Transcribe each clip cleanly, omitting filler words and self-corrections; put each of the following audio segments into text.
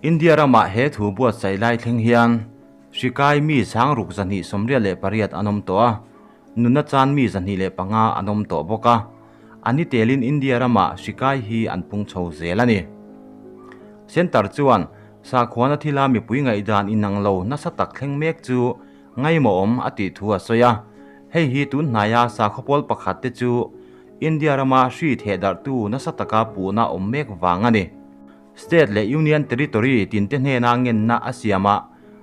India ramah he thu buatsaih lai thleng hian hri kai mi 6288 an awm tawh a, nunna chan mi 205 an awm tawh bawk a. A ni telin India ramah hri kai hi an pung chho zel a ni. Centre chuan sakhuana thila mipui ngaihdan inang lo nasa tak thleng mek chu ngaimawhawm a tih thu a sawi a. Hei hi tun hnaia sakhaw pawl pakhat te chu India rama hri thehdarhtu nasa taka puhna awm mek vang a ni. State leh Union Territory tinte hnena ngenna a siam a,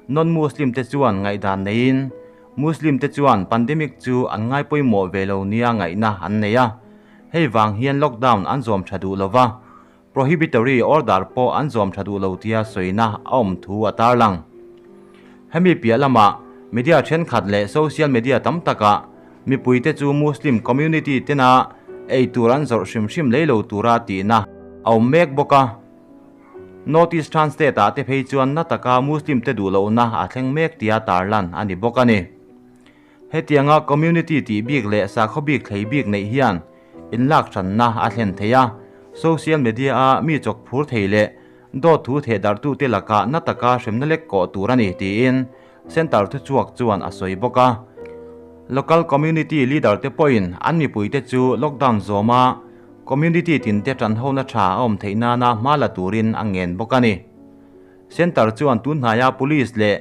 non-Muslim te chuan ngaihdan neiin, Muslim te chuan pandemic chu an ngai pawimawh ve lo nia ngaihna an nei a. Hei vang hian lockdown an zawm tha duh lo va, prohibitory order pawh an zawm tha duh lo tia sawina a awm thu a tarlang. Hemi piah lamah media thenkhat leh social media tam takah mipuite chu Muslim community tena ei tur an zawrh hrim hrim lei lo tura tihna a awm mek bawk a. North Eastern state ah te phei chuan na taka Muslim te duh lohna a thleng mek tia tarlan a ni bawk a ni. Hetianga community tih bik leh sakhaw bik thlei bik neih hian inlak hranna a thlen thei a, social media a mi chawk phur thei leh dawt thu thehdarhtute lakah na taka hremna lek kawh tur a ni tiin Centre thuchhuak chuan a sawi bawk a. Local community leader te pawhin an mipuite chu lockdown zawma community tinte tanhona tha a awm theih nana hma la turin a ngen bawk a ni. Centre chuan tunhnaia police leh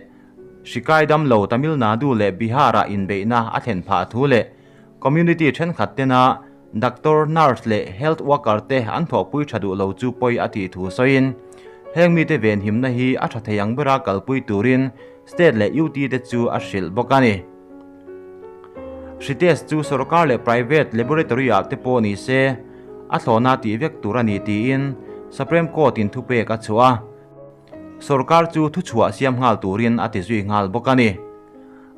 hri kai damlo Tamil Nadu leh Bihar-ah inbeihna a thlen phah thu leh community thenkhat tena doctor, nurse leh health worker te an thawhpui tha duh lo chu pawi a tih thu sawiin, heng mite venhimna hi a tha thei ang bera kalpui turin state leh UT te chu a hrilh bawk a ni. Hri test chu sorkar leh private laboratory ah te pawh ni se, a thlawhna tih vek tur a ni tiin Supreme Court in thupek a chhuah a. Sorkar chu thuchhuah siam nghal turin a ti zui nghal bawk a ni.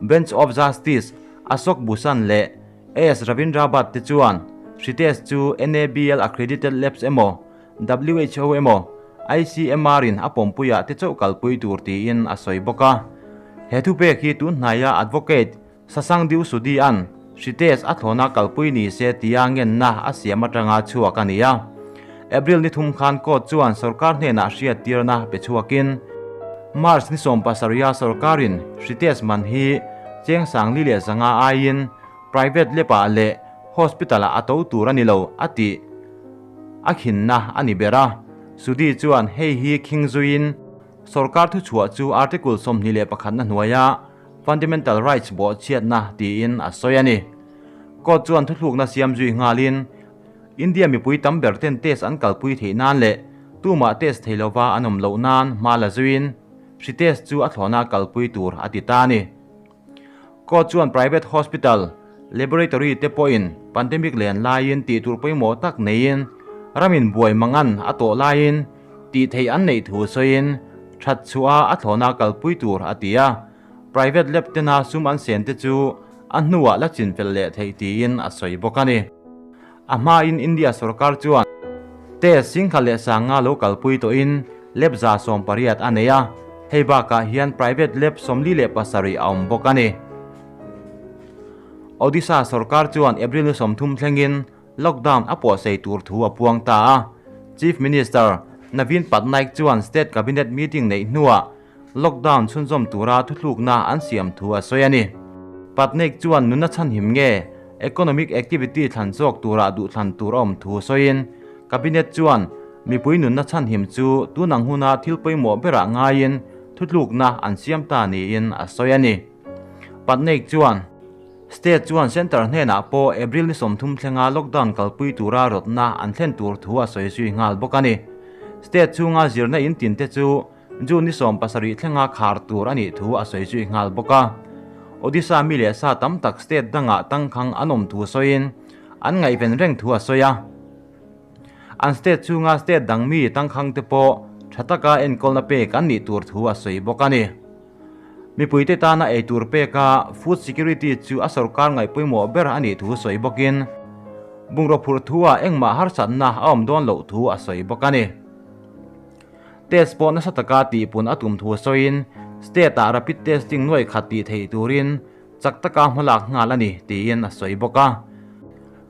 Bench of Justice Ashok Bhushan leh AS Ravindra Bhat te chuan hri test chu NABL accredited labs emaw, WHO emaw, ICMR in a pawmpuiah te chauh kalpui tur tiin a sawi bawk a. He thupek hi tun hnaia Advocate Sasang Diu Sudi an hri test a thlawna kalpui ni se tia ngenna a siam atanga chhuak a ni a. April ni thum khan court chuan sorkar hnenah hriattirna pe chhuakin March ni 17 a sorkarin hri test man hi cheng 4500 aiin private lab ah leh hospital ah a to tur a ni lo a tih a khinna a ni ber a. Sudi chuan hei hi khing zuiin sorkar thuchhuah chu Article 21 na hnuaia Fundamental Rights bawhchhiatna tiin a sawi a ni. Court chuan thuthlukna siam zui nghalin India mipui tam ber ten test an kalpui theih nan leh tumah test thei lova an awm loh nan hma la zuiin hri test chu a thlawhna kalpui tur a ti ta a ni. Court chuan private hospital, laboratory te pawhin pandemic len laiin tih tur pawimawh tak neiin ramin buai mangan a tawh laiin tih theih an neih thu sawiin that chhuah a thlawhna kalpui tur a ti a, private lab tena sum an sen te chu a hnuah la chinfel leh theih tiin a sawi bawk a ni. A hmain India sorkar chuan test 10,500 lo kalpui tawhin lab 180 a nei a, hei bakah hian private lab 47 a awm bawk a ni. Odisha sorkar chuan April ni 30 thlengin lockdown a pawhsei tur thu a puang ta a. Chief Minister Naveen Patnaik chuan state cabinet meeting neih hnuah lockdown chhunzawm tura thuthlukna an siam thu a sawi a ni. Patnaik chuan nunna chhanhim nge economic activity thlan zawk tura duhthlan tur a awm thu sawiin cabinet chuan mipui nunna chhanhim chu tunang huna thil pawimawh berah ngaiin thuthlukna an siam ta niin a sawi a ni. Patnaik chuan State chuan centre hnenah pawh April ni 30 thlenga lockdown kalpui tura rawtna an thlen tur thu a sawi zui nghal bawk a ni. State chhunga zirna in tin te chu June ni 17 thlenga khar tur a nih thu a sawi zui nghal bawk a. Odisha mi leh sa tam tak state dangah tangkhang an awm thu sawiin an ngaihven reng thu a sawi a. An state chhunga state dang mi tangkhang te pawh tha taka enkawlna pek an nih tur thu a sawi bawk a ni. Mipuite tana ei tur peka food security chu a sorkar ngaih pawimawh ber a nih thu sawi bawkin bungraw phurh thu-ah engmah harsatna a awm dawn loh thu a sawi bawk a ni. Test pawh nasa taka tihpun a tum thu sawiin state-ah rapid testing nuai khat tih theih turin chak taka hmalak nghal a ni tiin a sawi bawk a.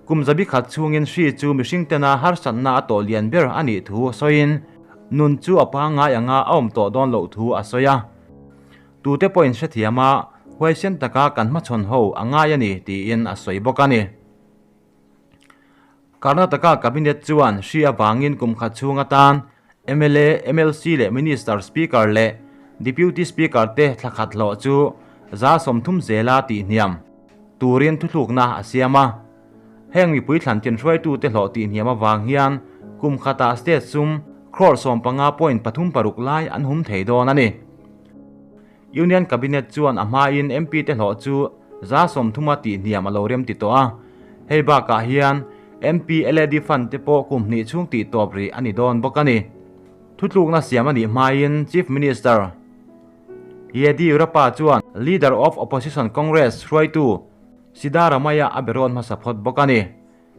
Kum zabi khat chhungin hri chu mihring tena harsatna a tawh lian ber a nih thu sawiin Nun chu a pangngai anga a awm tawh dawn loh thu a sawi a. Tute pawhin hrethiam a, huaisen taka kan hmachhawn ho a ngai a ni tiin a sawi bawk a ni. Karnataka Cabinet chuan hri avangin kum khat chhung atan mla, mlc leh Minister, Speaker leh Deputy Speaker te thla khat hlawh chu 30% zela tihhniam turin thuthlukna a siam a. Heng mipui thlantin hruaitute hlawh tihhniam avang hian kum khatah state sum crore 15.36 lai an hum thei dawn a ni. Union Cabinet chuan a hmain MP te hlawh chu 30% a tihhniam a lo rem ti tawh a. Hei bakah hian MP LAD fund te pawh kum hnih chhung tih tawp rih a ni dawn bawk a ni. Thutlukna siam a nih hmain Chief Minister Yediyurappa chuan Leader of Opposition Congress hruaitu Siddaramaiah a berawn hmasa phawt bawk a ni.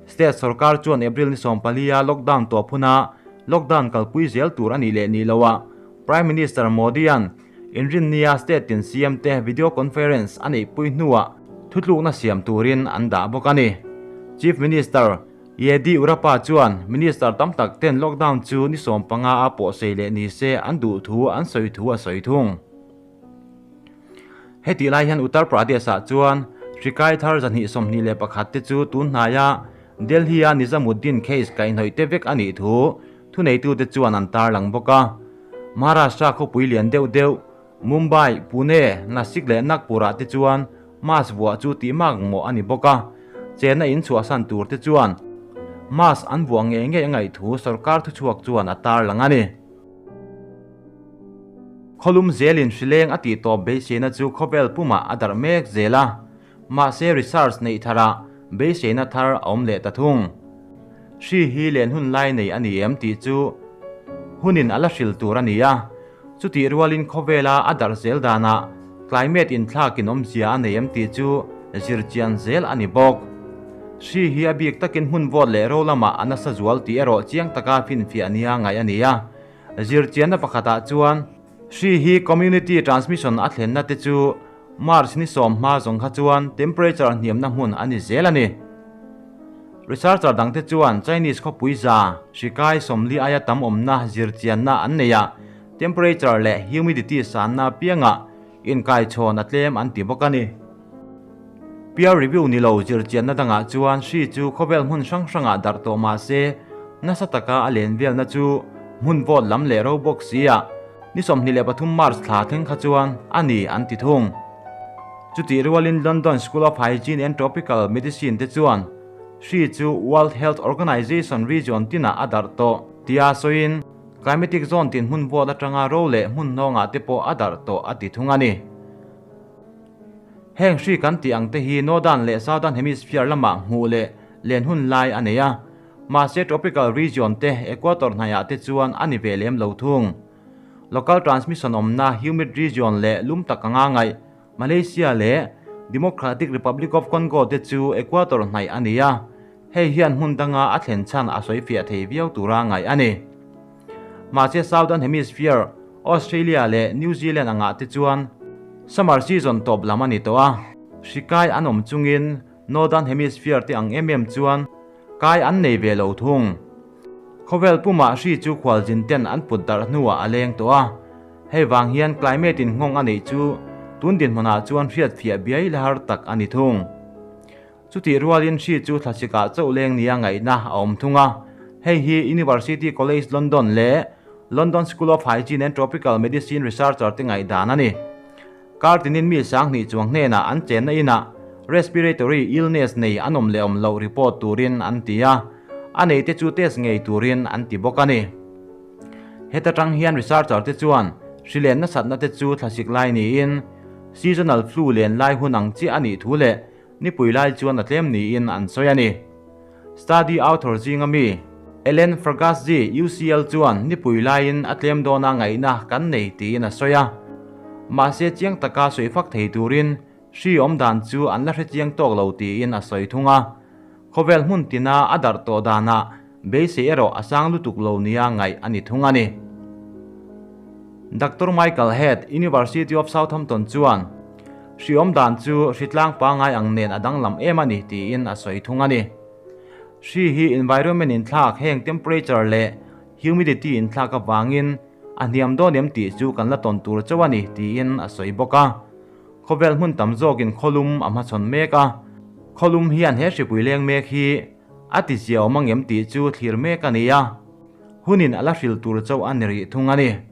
State sorkar chuan April ni 14 a lockdown tawp huna lockdown kalpui zel tur a nih leh nih loah Prime Minister Modi-a'n inrinnia state tin CM te video conference a neihpui hnuah thutlukna siam turin an dah bawk a ni. Chief Minister Yediyurappa chuan minister tam tak ten lockdown chu ni 15 a pawhsei leh ni se an duh thu an sawi thu a sawi thung. Heti lai hian Uttar Pradesh-ah chuan hrikai thar 221 te chu tun hnaia Delhi-a Nizamuddin case kaihhnawih te vek a nih thu thuneitute chuan an tarlang bawk a. Maharashtra khawpui lian deuh deuh Mumbai, Pune, Nashik leh Nagpur-ah te chuan mask vuah chu tih mak mawh a ni bawk a. Chenna in chhuahsan tur te chuan mask an vuah ngei ngei a ngaih thu sorkar thuchhuak chuan a tarlang a ni. Khawlum zelin hrileng a tih tawp beiseina chu khawvel pumah a darh mek zel a, mahse research neih tharah beiseina thar a awm leh ta thung. Hri hi len hun lai nei a ni em tih chu hunin a la hril tur a ni a, chutih rualin khawvela a darh zel danah climate inthlakin awmzia a nei em tih chu zirchian zel a ni bawk. Hri hi a bik takin hmun vawt leh ro lamah a nasa zual tih erawh chiang taka finfiah nia ngaih a ni a. Zirchianna pakhatah chuan hri hi community transmission a thlenna te chu March ni 10 hma zawng kha chuan temperature hniamna hmun a ni zel a ni. Researcher dangte chuan Chinese khawpui za hri kai 40 aia tam awmna zirchianna an nei a, temperature leh humidity sanna pianga inkai chhawn a tlem an ti bawk a ni. Peer review ni lo zirchianna dangah chuan hri chu khawvel hmun hrang hrangah darh tawh mah se nasa taka a len velna chu hmun vawt lam leh ro bawk si a, ni 23 March thla thleng kha chuan a ni an ti thung. Chutih rualin London School of Hygiene and Tropical Medicine te chuan hri chu World Health Organization region tinah a darh tawh tia sawiin climatic zone tin hmun vawt atanga ro leh hmun hnawngah te pawh a darh tawh a ti thung a ni. Heng hri kan tih ang te hi Northern leh Southern Hemisphere lamah hmuh leh len hun lai a nei a, mahse tropical region te equator hnaiah te chuan a ni ve lem lo thung. Local transmission awmna humid region leh lum tak anga ngaih Malaysia leh Democratic Republic of Congo te chu equator hnaih a ni a, hei hian hmun danga a thlen chhan a sawi fiah thei viau tura ngaih a ni. Mahse Southern Hemisphere, Australia leh New Zealand angah te chuan summer season tawp lam a ni tawh a, hri kai an awm chungin Northern Hemisphere te ang em em chuan kai an nei ve lo thung. Khawvel pumah hri chu khualjin ten an put darh hnuah a leng tawh a, hei vang hian climate in nghawng a neih chu tun dinhmunah chuan hriat fiah biai la har tak a ni thung. Chutih rualin hri chu thlasika chauh leng nia ngaihna a awm thung a, hei hi University College London leh London School of Hygiene and Tropical Medicine researcher te ngaih dan a ni. Kartinin mi 2000 chuang hnenah an chenna inah respiratory illness nei an awm leh awm loh report turin an ti a, a nei te chu test ngei turin an ti bawk a ni. Heta tang hian researcher te chuan hri len nasatna te chu thlasik lai niin seasonal flu len lai hun ang chiah a nih thu leh nipui lai chuan a tlem niin an sawi a ni. Study author zinga mi Ellen Fragaszy UCL chuan nipui laiin a tlem dawna ngaihna kan nei tiin a sawi a. Mahse chiang taka sawi fak thei turin hri awm dan chu an la hre chiang tawk lo tiin a sawi thung a. Khawvel hmun tina a darh tawh danah beisei erawh a sang lutuk lo nia ngaih a ni thung a ni. Dr. Michael Head, University of Southampton chuan hri awm dan chu hri tlang pangai ang nen a danglam em a ni tiin a sawi thung a ni. Hri hi environment in thlak heng temperature leh Humidity inthlak avangin a hniam dawn em tih chu kan la tawn tur chauh a ni, tiin a sawi bawk a. Khawvel hmun tam zawkin khawlum a hmachhawn mek a, khawlum hian he hripui leng mek hi a ti ziaawm ang em tih chu thlir mek a ni a, hunin a la hril tur chauh a ni rih thung a ni.